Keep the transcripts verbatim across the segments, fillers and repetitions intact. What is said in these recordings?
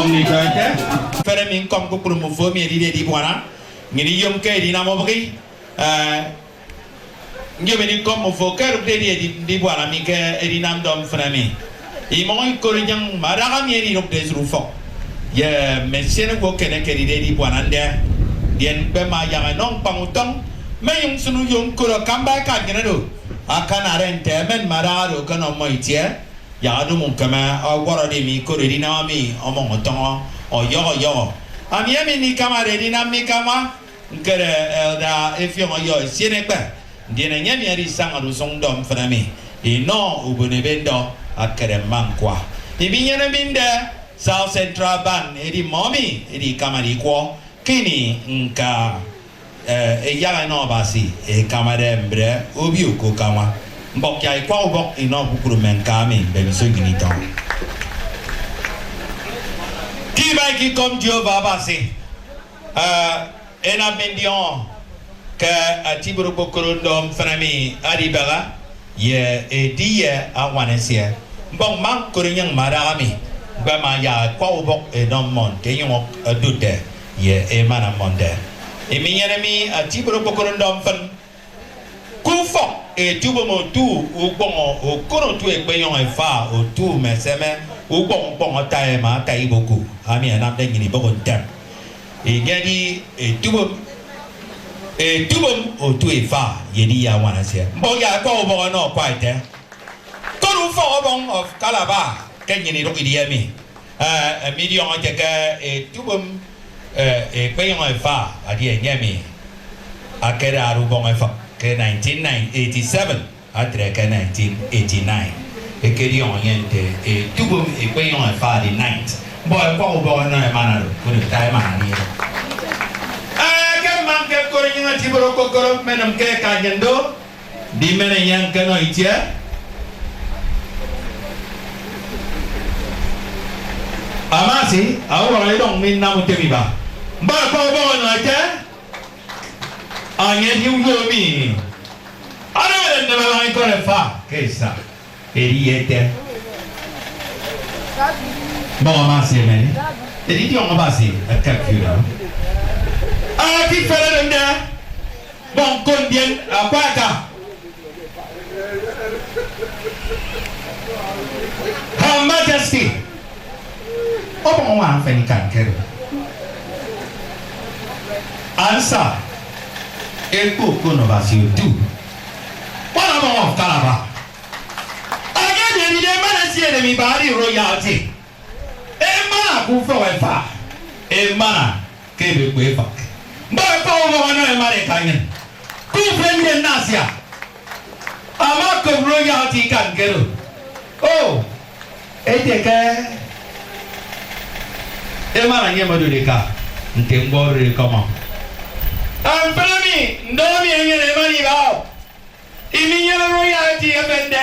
Mfere mi ñkọm kpukpru mmufo emi edide edibuana, nnyịn iyomke edinam obụgi, eh, nyom ini ñkọm mmufo ke ẹdụkde edi edi ndibuana mi ke edinam ndọ mfịn emi. Imọñ ikot inyụñ mme adaha mi ẹdidụkde esịt ufọk ye mme esien owo eken ẹkedide edibuana nde, ndien ñkpema yak ẹnọ ñkpañ utọñ, mmenyụñ nsịn uyo ñkot akamba eka nnyịn do, akanade nte ẹmen mme adaha do ẹkenọ mmọ itie. Yak odụm ñkeme ọwọrọde mi ikot edinam mi ọmọñ ọtọñọ ọyọhọ ọyọhọ. Ami emi ndikamade edinam mi ke añwa, ñkere Elder Effiong Oyo Esienekpe, ndien enye emi edi isañade usụñ ndọ mfịn emi inọ ubon ebe ndọ akere mma ñkwa. Iminyene mi nde South Central Bank, edi mmọ emi edi ikamade ikwọ ke ini ñka, eh, ẹyak ẹnọ Abasi ẹkamade mbre obio ke ukañwa. Mbọk yak ikwak ubọk inọ kpukpru mme ñka mi mbemiso nnyịn itọñọ. Ke iba ikikọm Jehovah Abasi, eh, enam mi ndiọñọ ke ati ibuot okpokoro ndọ mfịn emi adibehe ye edi ye añwan esie. Mbọñ mma ñkot inyụñ mme adaha mi, ñkpema yak ẹkwak ubọk ẹnọ mmọ nte ẹnyụñ ẹdụkde ye emana mmọ nde. Iminyene mi ati ibuot okpokoro ndọ mfịn. Ke ufọk etubom otu ukpọñ okonotu ekpenyọñ efa otu mme ẹseme ukpọñ ukpọñ ata ẹma ata iboku, ami ẹnamde nnyịn ibọhọ ntem. Inyedi etubom, etubom otu efa ye edi ye añwan esie. Mbọk yak ẹkwa ubọk ẹnọ akwa ete, Kot Ufọk Ọbọñ of Calabar ke nnyịn idụk idi emi. Eh, midiọñọ ete ke etubom, eh, ekpenyọñ efa adi enye emi akedade ubọñ efịk ke nineteen eighty-seven. Atre ke nineteen eighty-nine, ekediọñọ enye nte etubom ekpenyọñ efa adi ninth. Mbọk ẹkwak ubọk ẹnọ emana do, koro ita emana mi. Eh, ke mma ñkekot inyụñ eti ibuot okpokoro, mmenịm ke eka nnyịn do, ndimen enye ñkenọ itie. Amasi, awọrọ idọñ mi nnam utem iba. Mbọk ẹkwak ubọk ẹnọ ete, Anye edi uyo mi. Anañade nneme abaña ikọt efa ke esa edi ete, Mbọñ ama se emeni. Edi idiọñ Abasi ẹkep fi do. Ati iferede nde, mbọñ ñko ndien akwa eka. Her Majesty, ọbọñ uñwana mfịn ikan ke do. Ansa, ekpo okono Abasi otu. Kpọt ọbọñ of Calabar. Aka emi edide emana esie edem iba edi royalty. Emana ke ufọk efa, emana ke ebekpo efak. Mbọk ekpọk ubọk ọnọ emana eka nnyịn. Ke ufen ye nnasia, ama okop royalty ikan ke do. O, ete ke emana nyem odụri eka nte ñkpọ orụri ekọmọ. Mfịn emi, ndọ emi enyene emana iba o. Iminyene royalty efende.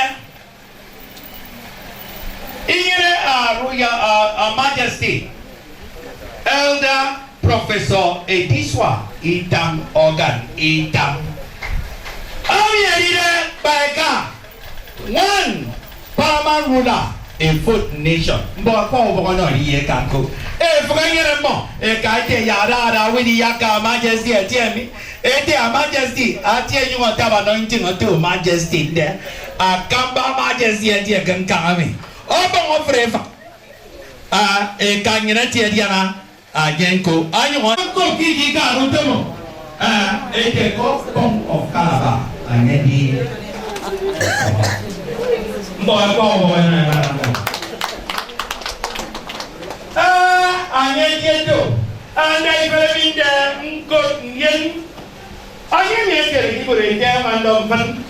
Inyene a Royal, a, a Majesty Elder Professor Edisua Itam Organ Itam. Ami edide Baika, one paramount ruler, a fourth nation. Mbọk akwa ubọk ọnọ ye eka ñko. Efịk enyene mmọ, eka ete ya ada ada wini ya ka Majesty etiemi. Ete a Majesty, ati enyụñ ataba anointing oto Majesty nde. Akamba Majesty ete ke ñkañ emi. Ọbọñ ofụri efa. A, eka nnyịn ete adiana, a, anye ñko. Anyụñ ọkop ke iji ka utomo. A, ete ke ọbọñ of Calabar. Anye di. Mbọ ẹkpọ ọbọñ ẹnọ ẹnọ ẹnọ. A, anye di eto. Anda ifere mi nde ñkot ndien. Onyụñ ekere ibụre ete ẹma ndọ mfịn.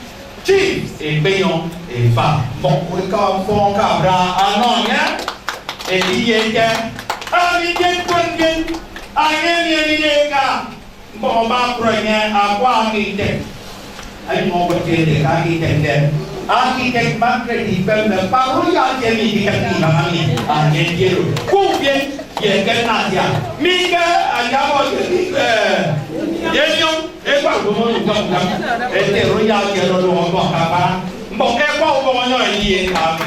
Chief ekpenyọñ efa mbọk ika mfọñ ke abra anọ enye. Ediye ete, ami ke ñkpon ndien, anye emi edide eka mbọk ọma akụrọ enye akwa aka item. Onyụñ ọwọt ke ete ke aka item nde, aka item Margaret Ikpembe, kpa royalty emi idikemke ibaña mi, anye edi oro. Ke ubiet, ye ke nnasia, mi ke Andiabo ye mi, eh, ye nyọñ, ekwa udomo ukam ukam, ete royalty oro do ọkọ kapa, mbọk ekwa ubọñ ọnọ edi ye ka mi.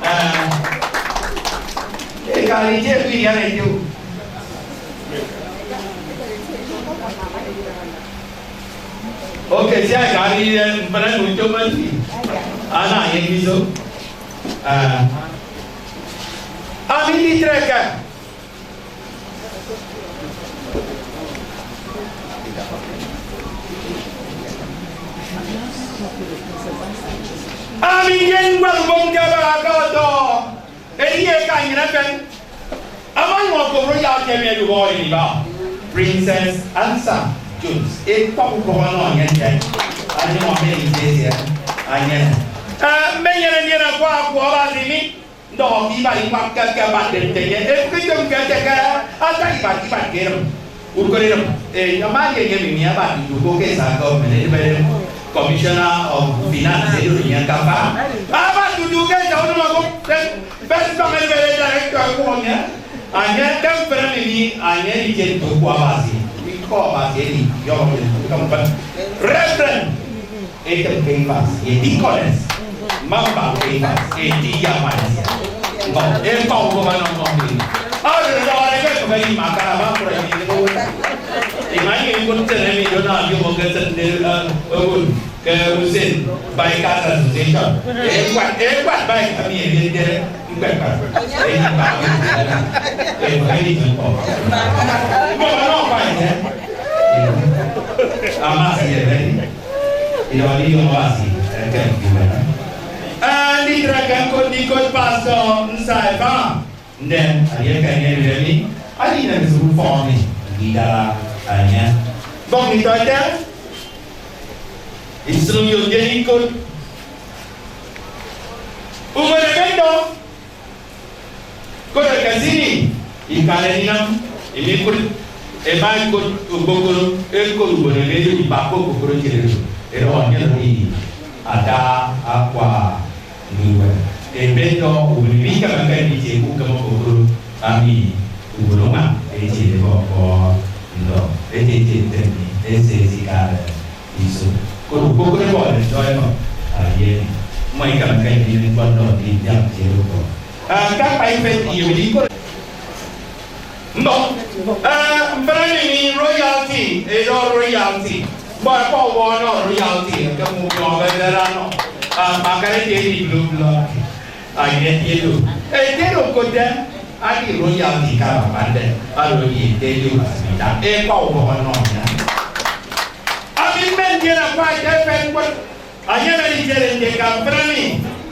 Eh, Ekari je ku idiana edu. Oke, sia ekari ye mfana ujo mati. Ana ye miso. Ah. Ami nditreke. Ami ndien ngwal ubom ke aba aka ọtọ. Edi eka nnyịn efen. Ama nyụñ okobro yak emi edụhe oro iba. Princess Ansa Jones. Ekpọk ubọk ọnọ enye nte. Anyụñ ọmọ emi nte esie. Anyene. Eh, mmenyene ndien akwa akwa Abasi mi. Ndọhọ ke ibat iñwam ke, ke abatde nte enye efịk item ke ete ke ata ibat ibat ke erịm. Ukot erịm, eh, nyọm adi enye emi mi abat tutu ke esa government edịbede Commissioner of Finance edodu enye ke afa. Abat tutu ke esa unịm ọkụk, eh, first bank edịbede director ẹkwọ enye. Anye ke mfịna emi mi, anye edi nto oku Abasi. Ikọ Abasi edi yọrọ ke mfịna. Reverend. Ekem ke ifas ye deaconess, mamba ke ifas, eti ye amanesia. Nọ, ekpa ubọk ọnọ nọ mi. Ọdọ dọwọrọ ke ekebe ni makara ba kura ni ko. Imani ikut tene mi dona yo mo ke tene, eh, ogun ke usin Bikers Association. Ekwat, ekwat bike kami ye dere. Mkpekpa. Eyi mkpa. Eyi mkpa. Mkpa no kwa ite. Amasi ye beni. Ilo ni yo amasi. Eke mkpa. Andi traka ko ni ko pastor nsaiba. Ndem, aye ka nye beni. Adi na bisu fo mi. Ndidara anya. Bong ni toite. Isụñ yo je ikot. Ubon ebe ndọ. Koro ekesini ikade ndinam emi ikụt, ema ikụt okpokoro, ekot ubon ebe edu iba ke okpokoro kiet edu, edọhọ nnyịn edi ada akwa ndiwet. Ebe ndọ ubon ebe ikemeke nditie ke ukem okpokoro, ami ubon uñwam etiede ke ọkpọ ndọ, ete ete ete mi, ese esikade iso. Koro kpokporo ebọde ndọ enọ, ah, ye emi. Mmọ ikemeke ndidi ñkpọ ndọ, ndi ndiam ntiere ukpọ. Ah, ke akpa ifet iyebide ikoro. Mbọ. Ah, mfana emi royalty, edo royalty. Mbọ ekpọ ubọ ọnọ royalty, eke mu ubọ ọbọ edere anọ. Ah, makara edi edi blue blood. Anye edo. Ete do kote, adi royalty ka akpande, ado di ete do asita. Ekpọ ubọ ọnọ ya. Ami mmen ndien akwa ete efen ñkpọ. Anye emi etiede nte ka mfịna mi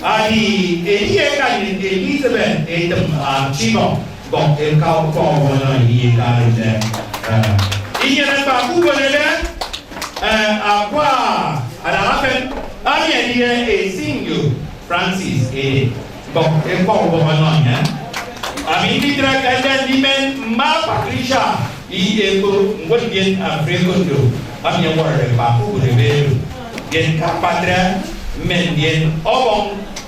adi ediye eka nnyịn Elizabeth etịm Archibald Bong eka ukpọñ ọbọñọ ediye eka nte, eh, inyene kpa ubon ebe, eh, akwa adaña efen ami ediye esinyo Francis Ede. Mbọk ekpọ ubọk ọnọ enye. Ami nditre ke nde ndimen mma Patricia I. Ekpo, ñkot ndien Afrịkondo, ami ọwọrọde kpa ubon ebe oro. Ndien ke akpatre, mmen ndien ọbọñ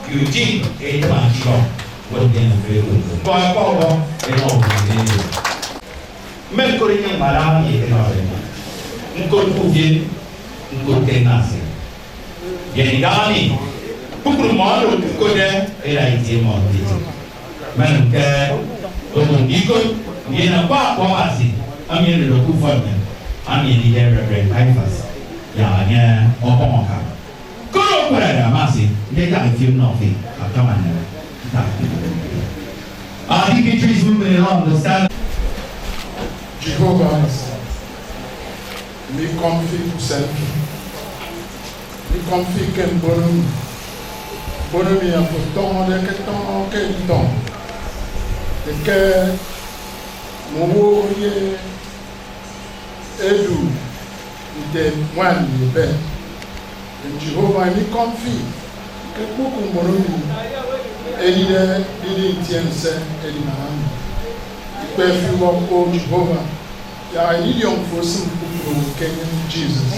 Eugene etịm Achibọk, ñkot ndien Afrịkondo. Mbọk ekpọ ubọk enọ ubon ebe oro. Mme ñkot enyịñ mmadara mi ẹkenọde ñkot ke ufien, ñkot ke nnasia. Ye idaha mi, kpukpru mmọ oro ñkukotde eda itie mmọ eti. Men ke otu ndikot, ndien akwa akwa Abasi, ami ẹnọde ke ufọt nnyịn, ami ẹdide Reverend Caiaphas, yak enye ọkpọñ akam. Koro ñkwerede Abasi, nte yak ifiọk nnọ fi, akama nnyịn, ntak. Our dignitaries, women in law, understand. Jehovah Abasi, mi kọm fi usen fi. Ikọm fi ke mbono mi. Mbono mi afo tọñọde ke tọñọ ke nditọñ. Eke mme owo ye edu nte ñwan ye ebe. Jehovah, mi kọm fi ke kpukpru mbono mi edide didie ntiense edimana mi. Ikpe fi ubọk, O Jehovah. Yak idiọñ fo sịm kpukpru ke enyịn Jesus.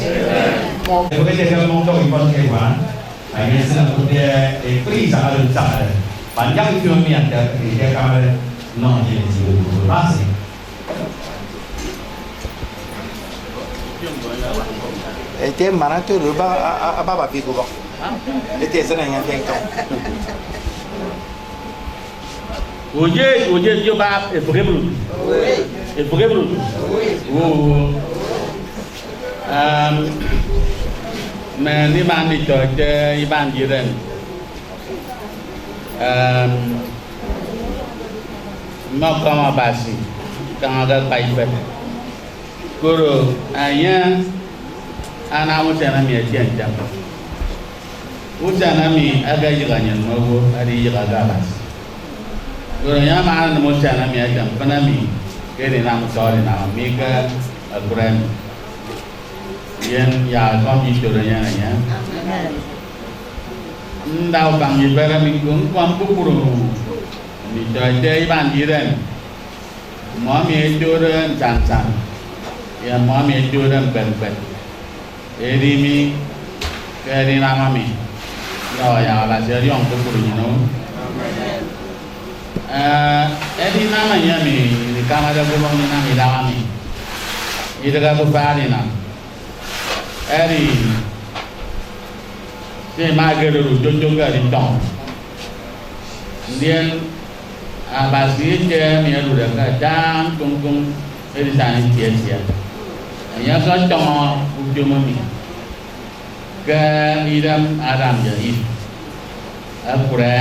Ẹbụk ete ke mmọñ ntọk ikọt ke ẹkwana, enye esịn okụt ke ekpri isañade nsañade, man yak ifiọk mi ata eke akamade nnọ nnyịn eti kpukpru Abasi. Ete mmana nto oro aba, a-, a-, ababa fi ke ubọk. Ete esịn enye ke ntọñ. Oyet, oyet, jubab, efịk ebrut. Efịk ebrut. Owo. Um, mme ndima nditọete iban ye iren. Um, mme ọkọm Abasi, kaña akakpa ifet. Koro enye anam usen emi etie ntem. Usen emi aka eyịghe enyịn mme owo, edi eyịghe eke Abasi. Koro enye ama anam usen emi ete mfịn emi ke edinam utọ edinam mi ke ekpri emi. Yen yak ekọm ye itie oro enyene enye. Nda ufañ ye ibet emi ñko ñkpọñ kpukpru nditọete iban ye iren. Mmọ emi ẹtode nsan-nsan, ye mmọ emi ẹtode ñkpet-ñkpet. Edi mi, ke edinam mi, ndọhọ yak Abasi ọdiọñ kpukpru nnyịn o. Eh, edinam enye emi nnyịn ikamade ke ubọñ ndinam idaha mi, idịghe ke ufak edinam. Edi se ima ekedoro utoto ke editọñ. Ndien Abasi ete emi odude ke ata ñkoññkoñ edisana itie esie. Enye ọkọtọñọ utom emi ke idem Adam ye Eve. Ekpri,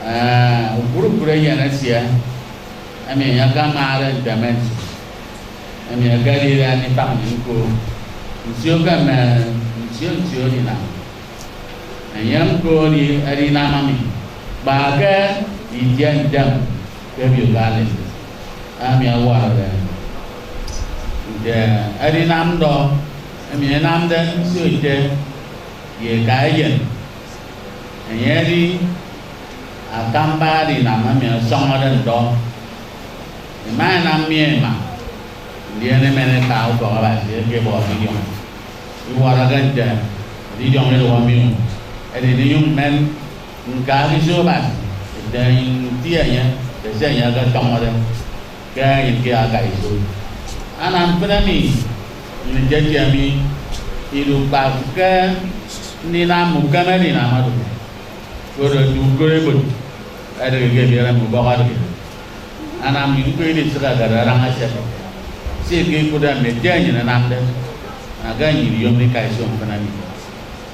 eh, ukpụrukpru eyen esie, emi enye akamade nte mme nsu, emi ekedide ndifañ mi ñko, nsio ke mme nsio nsio edinam. Enye ñko edi edinam mi, kpa ke itie ntem ke ebio Galilee, ami ọwọrọde nte edinam ndọ emi enamde nsio ete ye eka eyen. Enye edi akamba edinam emi ọsọñọde ndọ. Ema enam mi ema, ndien emen eka ufọk Abasi eke ebọhọ idiọñ. Iwọrọke nte idiọñ idụhọ mi o, edi ndinyụñ mmen ñka ke iso Abasi, ete nti enye, ete se enye ọkọtọñọde ke enyịn ke aka iso. Anam mfịn emi nnyịn itietiene mi idu kpa ke ndinam ukem edinam oro, koro ete ukot ebot edịghe ke ebiere mme ubọk edịghe. Anam nnyịn ñko idisịghekede araña eset, se ke ikụtde mme ete nnyịn ẹnamde, ana ke nnyịn iyomde ika iso mfịn emi.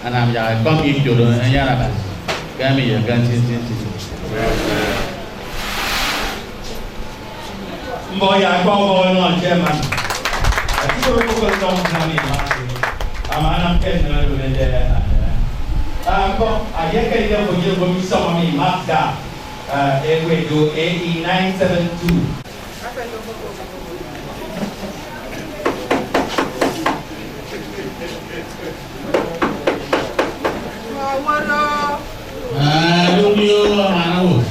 Anam yak ekọm ye itie oro enyene Abasi ke emi ye ke nsinsi nsinsi. Mbọ ye akpa ubọk ẹnọ chairman. Ati oro koko nsọñ nsọñ mi ma ama anam ke nneme oro ede. Ah, mbọ aye ke ide mbọ ye mbọ mi sọñ mi ma da. Ah, ewe do A E nine seven two. Ah, don't you, man, oh.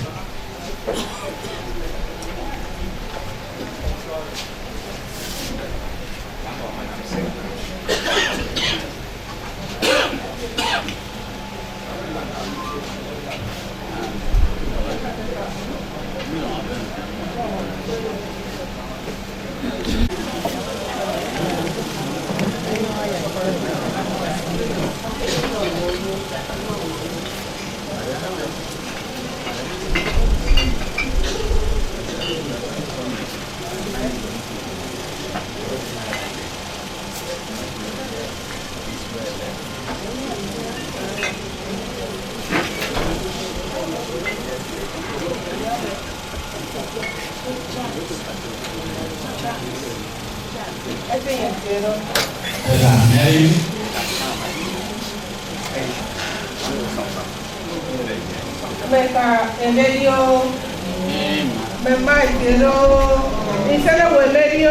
Mme eka emedi o, mme mma etiede o, nsana owo emedi o.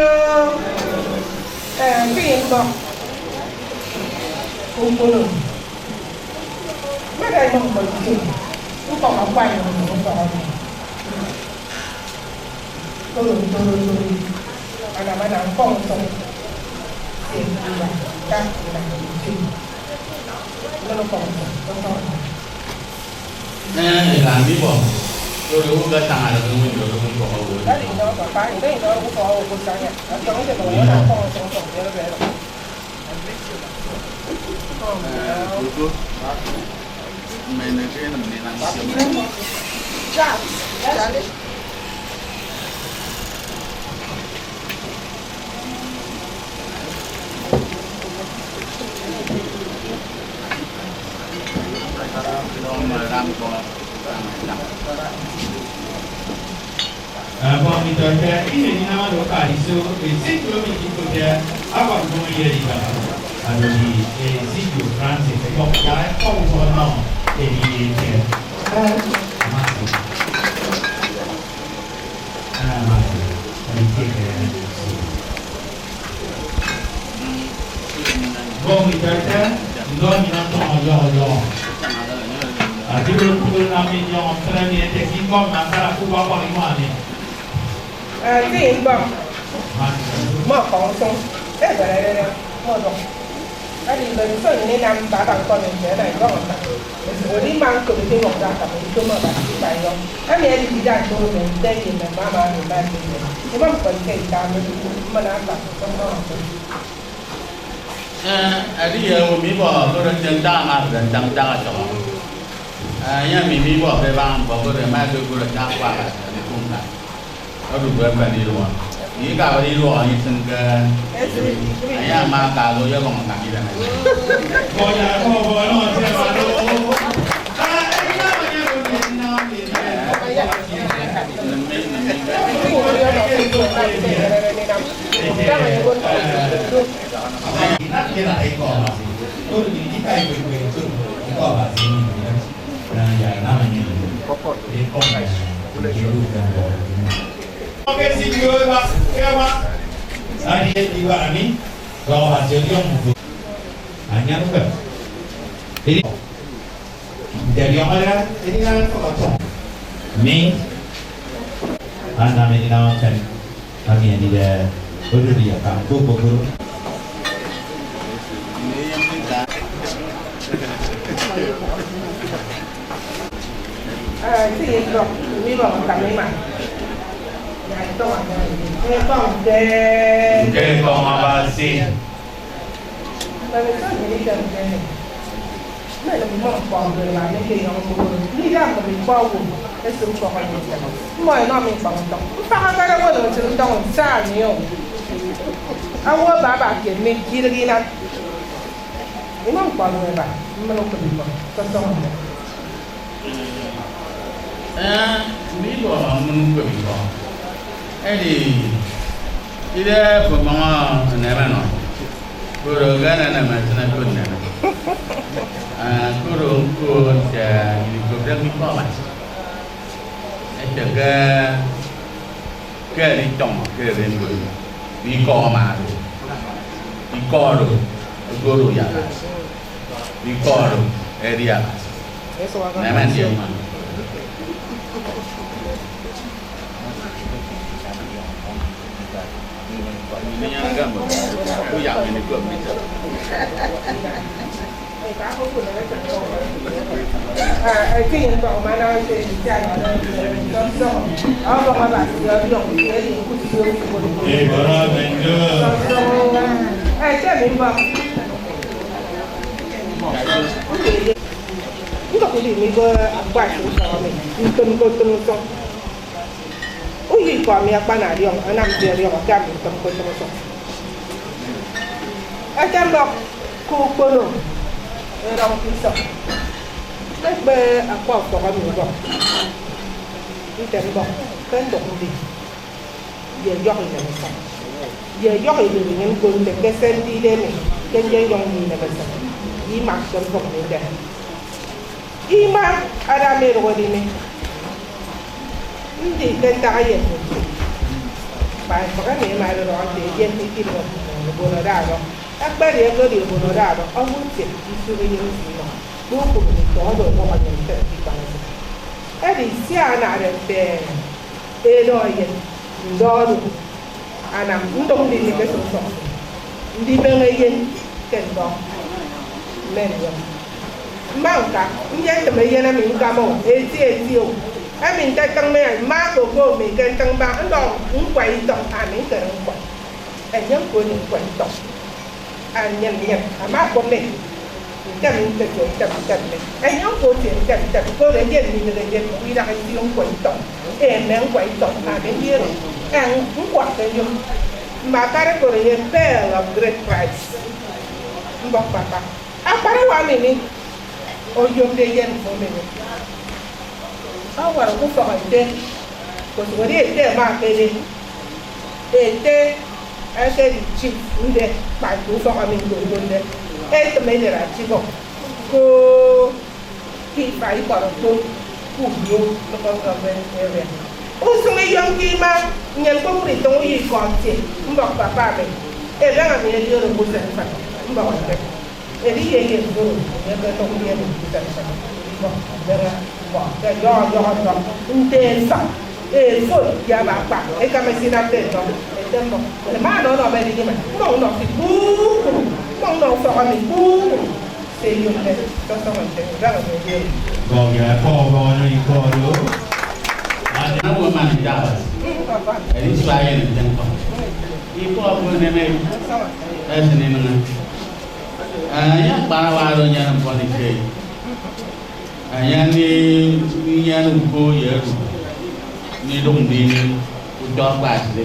Eh, mfịn mbọk ukpono. Mmeda imọ mbọk utom, mkpọñ akwa imọ mbọk ukpọñ ọdọ. Koro ntoro ntoro, anam anam mkpọñ ntụñ. Sia iba, ta, ina, utom. Ndono kpọñ ntụñ, ntụñ. Eh, eka ndibọ. Koro owo ke atañade ke window oro mkpọñ owo. Dadi, ino, papa, ino, ino, mkpọñ owo kusaña. Atọñ ite ko, wana mkpọñ ntụñ, ntụñ, bero, bero. Eh, Dodo. Ẹbọñ nditọ ke ini edinam oro ke iso, esit oro mikikụtde akwa mbọñ ye edibara, adori esit Francis, ẹkpọk yak ẹkọk ufọk ẹnọ ediye ke, eh, Amasi. Eh, Amasi, ediye ke, mbọñ nditọ ke ndọ mi na ntọñ ọyọhọ ọyọhọ. Ati oro kpukpru nam mi ndiọñọ mfịn emi ete ke ikọ mme akara ke ubọk ọkpọñ imọ ami. Eti mbọñ, mmọ ọkọñ usụñ, ebererere, mmọ ọdọñ. Edi ibe nso nnyịn inam mba aba ñkọmi nte ẹma idọñ mba. Esịt oro ima ñkobịt iñwọñde akam utom Abasi iba iyọ. Emi edi idiyak oro mme nte ye mme mama ami ẹma ẹkpede. Ima ñkpọ ite ita mme kpukpru mmịn ata mmọ ọkpọ. Eh, edi ye owo mibọ koro nte ntak ama akụre ntak ntak ọtọñọ. Eh, enye emi mibọke ẹbaña mbọk oro ẹma ẹkekụre ke akwa Abasi ẹmi ke ñka. Odudu efen iduọ. Ye ikabade iduọ isịn ke idem, enye ama aka do ye ọbọñ akam idem. Edi ediwak mi, dọk Abasi ọdiọñ mbufo. Anyan ukpep. Edi nte ẹdiọñọde edinam ẹfịk ọtọñ mi, anam edinam efen emi edide odụri akam ke okpokoro. Eh, nte ye ndọk, mi bọñ akam ima. Ya itọñ akam. Itọñ ke. Ke itọñ Abasi. Mbemiso nnyịn ikemke emi, mmenịm mmọ ñkpọ mbre ema mi ke enyọñ okpokoro. Ndida mbụp ikpọ owo, esịm mfọhọ ye ntem. Mmọ ẹnọ mi ñkpọñ ntọñ. Mfaña akara owo ẹnọ ẹtịm ntọñọ nse anie o. Owo baba ke mi, idịghe inam. Imọ ñkpọ oro ẹba, mmịn ukịm ikọ, sọsọñọ mmọ. Ee, mme ibọrọ mmịn ukpep ikọ. Edi, ide fo mọñọ nneme nọ, koro ke enenem esịne ke nneme. Ee, koro ñko nte idikopde ke ikọ Abasi. Ete ke, ke editọñọ ke ere mbon, ikọ ama do. Ikọ oro, okodo ye Abasi. Ikọ oro edi Abasi. Neme nti ema. Ete mi mbọk. Ndụk ndi mi ke akpa eti ufọk mi, ntịm ke otịm usụñ. Uyo ikọ mi akpan adiọñ, anam nte ọdiọñọ ke ami ntịm ke otịm usụñ. Ete mbọk ke ukpono erọñ ke isọñ. Mekpe akpa ufọk emi ubọk. Nte mbọk ke ndụk ndi. Ye ẹyọhọ inemesịt. Ye ẹyọhọ iberi nnyịn ñko nte ke se ndide mi ke nyeyọñ ye inemesịt, ye imak ke mfịk mi nde. Ima ada mi idụk edi mi. Ndi ke ntak eyet mi nti? Kpa ẹfịk emi ẹma ẹdọdọhọ nte eyet ikidịghe obonode adọk. Ekpedi ekedi obonode adọk, owo ntiep isụhọ enyịn nte inọ. Kpukpru nditọñọde ọbọhọ nnyịn nte ikpañ esịt. Edi sia anade nte Edo eyen ndọ oro anam ndụk ndi ndikesịn ufọk fi, ndibeñe eyen ke ndọ mme nnyịn. Mma ñka, nyetịm eyen emi ñkama o, eti eti o, emi ñketịñ mi, mma koko mi ke ntịñ mba ndọ ñkwa itọñ, ami ñkere ñkwa. Enye ñko edi ñkwa itọñ. Nnyịn nnyịn ama akpọ mi. Ntem ntem ntem ntem ntem. Enye ñko etie ntem ntem, koro eyen midịghe eyen ñko idaha isio ñkwa itọñ. Eme ñkwa itọñ, ami ndi oro. Ñkwak ke nyom. Mme akara koro ye pearl of great price. Mbọk papa. Akparawa mi mi. Oyomde eyen fo mi mi. Ọwọrọ ke ufọk ete, kosụk edi ete ẹma ẹkpede. Ete ẹkedi chief nde, kpa ete ufọk emi ndondo nde. Etịm edere atibọ ko ke ifa ikpọt okpon ke Ubio local government area. Usụñ iyomke ima, nnyịn kpukpru itọñ uyo ikọ ntie mbọk papa mi. Ebeñe mi edi oro ke usen mfịn, mbọk ete. Edi ye eyen oro enye eketọñde emi nte nte mbọ, mbere mbọ, ke yọhọ yọhọ ndọ, nte esañ, efon, ye aba akpa, ekam esinamde ndọ, ete mbọ, ema anọ ọnọ ebe edidime, mmọñ nnọ fi kpukpru, mmọñ nnọ ufọk emi kpukpru, se eyomde, sọsọñọ nte, ndọñọ ebe edi oro. Mbọk ya, ekọ ọbọ ọnọ ikọ oro. Ade awo man ndabas. Edi isua eyen nte nkọ. Ikọ ọbọ neme. Esin inịñe. Enye akparawa oro nyene mfọnikiet. Enye ndinyene uko ye edu, ndidụk ndini utọ akpasde.